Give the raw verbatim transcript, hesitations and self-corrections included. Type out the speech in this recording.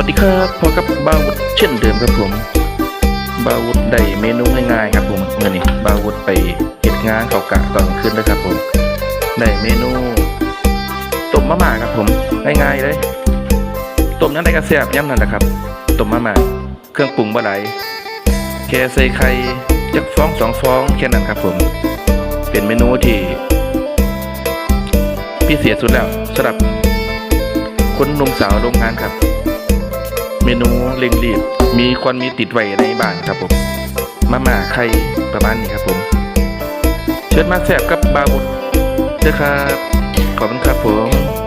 สวัสดีครับ พบกับบ่าววุฒิเช่นเดิมครับผม บ่าววุฒิได้เมนูง่ายๆครับผม มื้อนี้บ่าววุฒิไปเฮ็ดงานเข้ากะตอนกลางคืนเด้อครับผม ได้เมนูต้มมาม่าครับผม ง่ายๆเลย ต้มยามใดก็แซ่บยามนั้นแหละครับ ต้มมาม่า เครื่องปรุงบ่หลาย แค่ใส่ไข่จักฟองสองฟองแค่นั้นครับผม เป็นเมนูที่พิเศษสุดแล้วสำหรับคนหนุ่มสาวโรงงานครับ เมนูเร่งรีบ มีควรมีติดไว้ในบ้านครับผม มาม่าไข่ประมาณนี้ครับผม เชิญมาแซ่บกับบ่าววุฒิเด้อครับ ขอบคุณครับผม